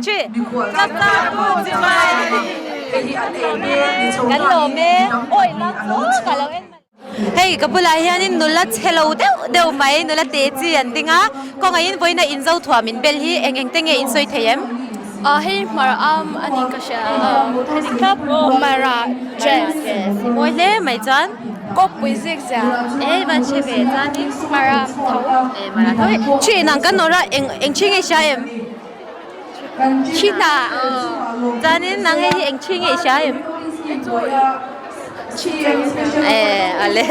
3 Chapchar Kut Chibai. Kan lawm e. Awi lam chu ka lo en mai. Hei ka bulah hianin nula chhe lo deuh deuh mai nula te chi an ding a, kawngaihin vawiina inzo thuam in bel hi eng eng te nge in sawi thei em? Hei hmar am a ni ka hria Mara dress. I mawi hle mai chuan. Kawppui zik zia. E van hre ve chuanin. Mara tho. E mara tho e. Ṭhin ang kan nawr a eng eng ṭhi nge i hria em? Ṭhin ah. Chuanin nang hei hi eng ṭhi nge i hria em? E ale.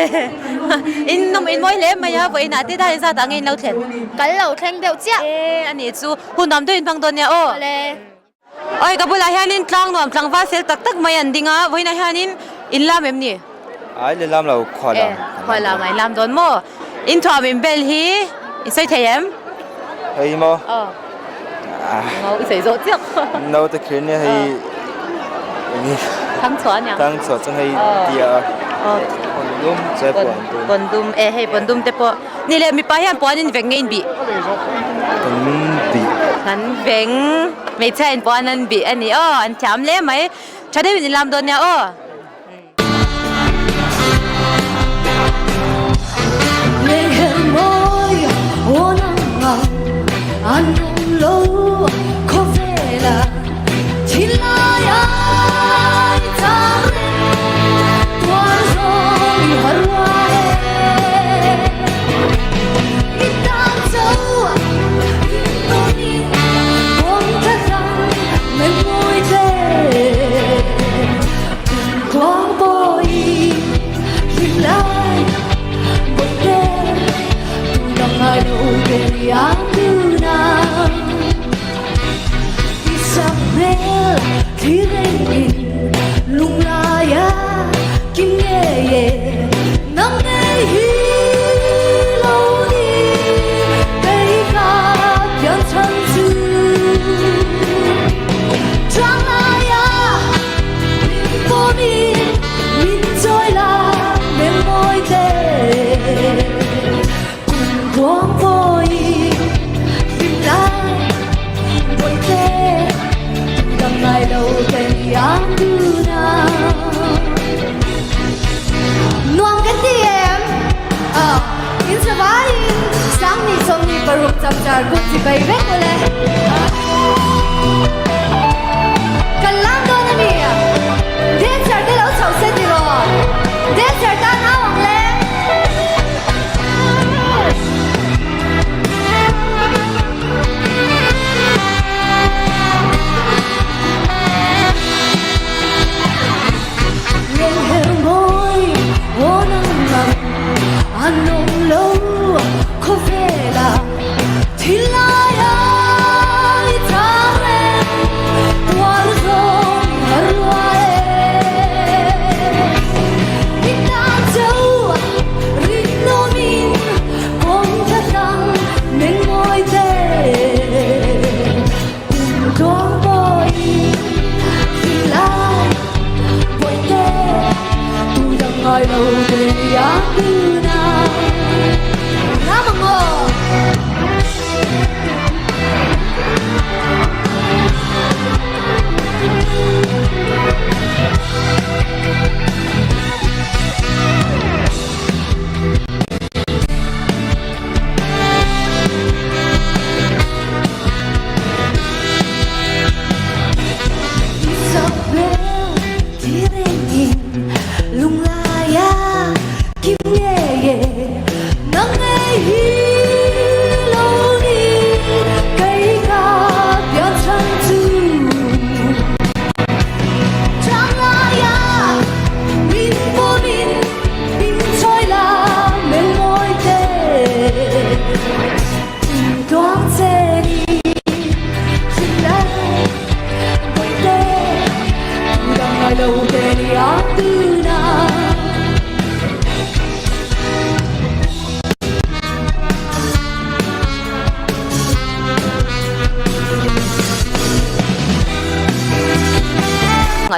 In nawm in mawi hle mai a vawiinah te dai zat ah nge in lo thlen? Kal lo thleng deuh chiah. E anih chu hun nuam deuh in hmang dawn nia aw. Awle. Awi ka bulah hianin tlang nuam tlangval fel tak tak mai an ding a, vawiinah hianin in lam em ni? Ai le lam lo khual lam. E khual lam ai lam dawn maw? In thuam in bel hi i sawi thei em? Hei maw? Aw. Ngo i sawi zawh chiah. Naute khir nia hei Thangchhuah aniang. Thangchhuah chuan hei tia a. Aw. Pawndum che puandum. Pawndum e hei pawndum te pawh. Ni leh mipa hian puan in veng nge in bih? Kan bih. Kan veng hmeichhia in puan an bih a ni aw, an thiam hle mai. Tha deuhin in lam dawn nia aw.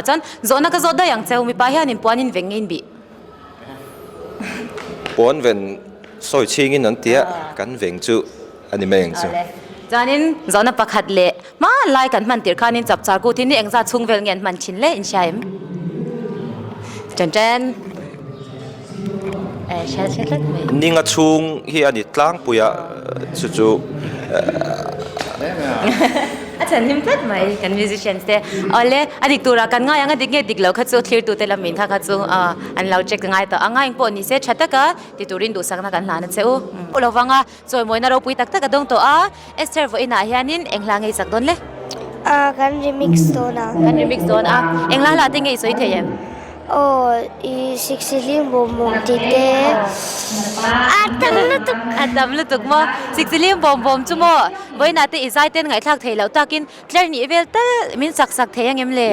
Ah chuan zawhna ka zawt daih ang cheu mipa hianin puan in veng nge in bih. Puan ven sawi chhingin an tia kan veng chu a ni mai ang chu. Chuanin zawhna pakhat leh hmanlai kan hman tirh khanin chapchar kut hi ni engzat chhung vel nge an hman thin le in hria em? Chen chen eh hria hria tlat mai. Ninga chhung hi a ni tlangpui a chu chu. A chhan hlim tlat mai kan musicians te. Awle a dik turah kan ngai ang a dik nge dik lo kha chu thlirtute lamin kha kha chu an lo check ngai tawh ang a engpawh ni se tha taka ti turin duhsakna kan hlan a che u. Lovanga Chawimawina ropui tak tak a dawng tawh a, Esther vawiinah hianin eng hla nge i sak dawn le? Ah, kan remix dawn a. Kan remix dawn a. Eng hla hla te nge i sawi thei em? Aw, i Siksihlim bawm bawm tih te. A tam lutuk. A tam lutuk maw? Siksihlim bawm bawm chu maw? Vawiinah te i zai ten ngaihthlak theih loh takin tler nih vel tal min sak sak thei ang em le?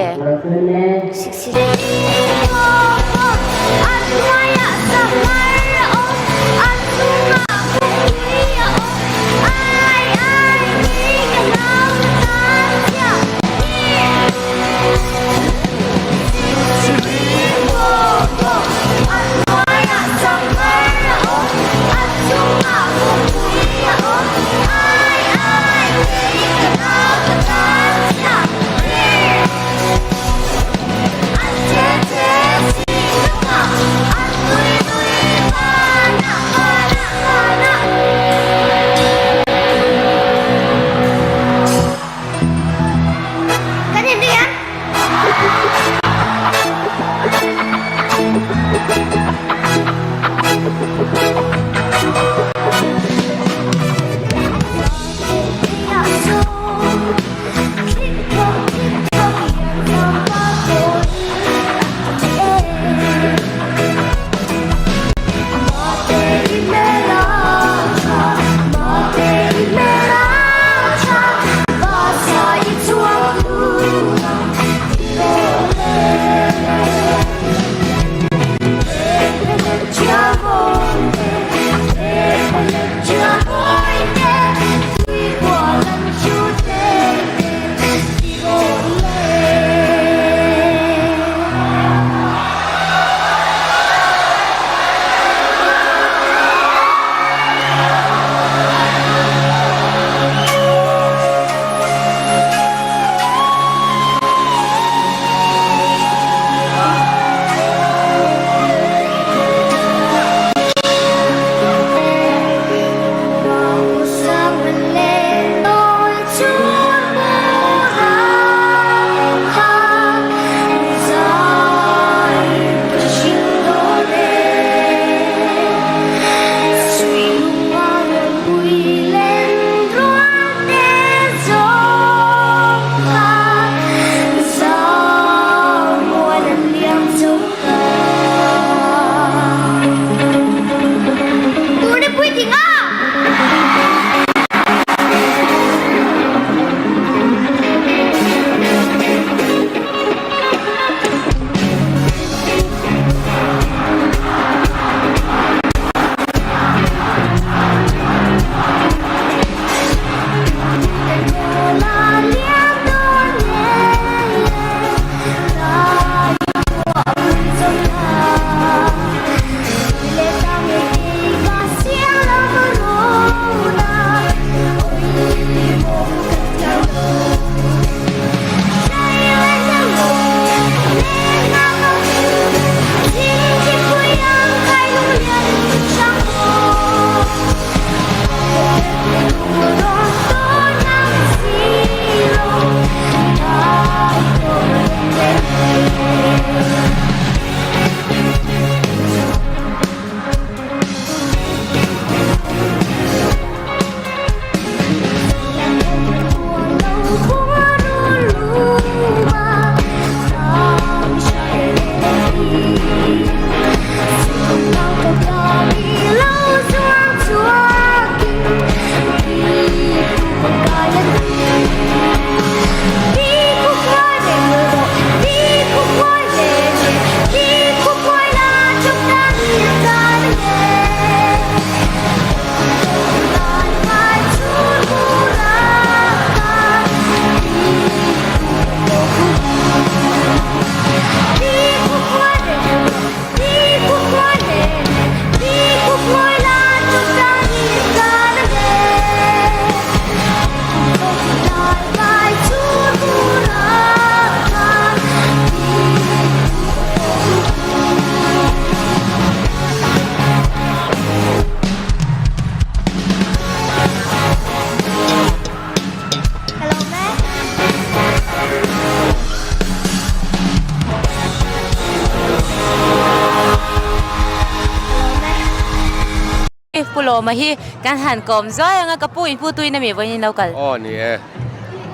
Lawma hi kan han kawm zuai ang a, ka pu in pu tuin ami vawiin in lo kal? Aw ni e.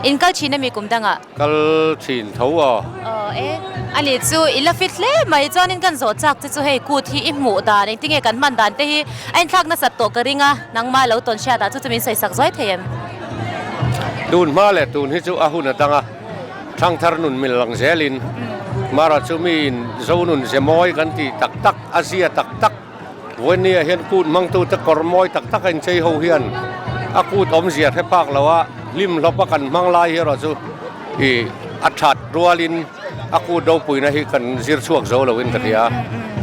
In kal thin ami kum dangah? Kal thin tho aw. Aw e, ani chu i la fit hle mai chuanin kan zawh chak che chu hei kut hi i hmuh dan engtinge kan hman dan te hi a inthlak nasat tawh ka ring a, nangmah lo tawn hriat ah chu chu min sawi sak zuai thei em? Tun hma leh tun hi chu a hun a dang a, thangthar nun mil lang zelin mara chu miin zo nun ze mawi kan tih tak tak a zia tak tak Vawinia hian kut hmangtute kawr mawi tak tak a inchei ho hian a kut awmzia hre phak lo a, hlim hlawp a kan hmang lai hi erawh chu ih a that rualin a kut ropuina hi kan zir chhuak zo loin ka hria,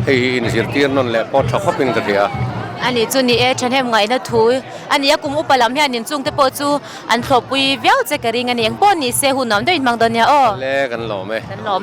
hei hi inzirtir nawn leh pawh tha khawpin ka hria. Ani chu ni e, thahnem ngaihna thu a ni a, kum upa lam hian inchungte pawh chu an thlawhpui viau che ka ring a ni, engpawh ni se hun nuam deuh in hmang dawn nia aw. Le kan lawm e. Kan lawm.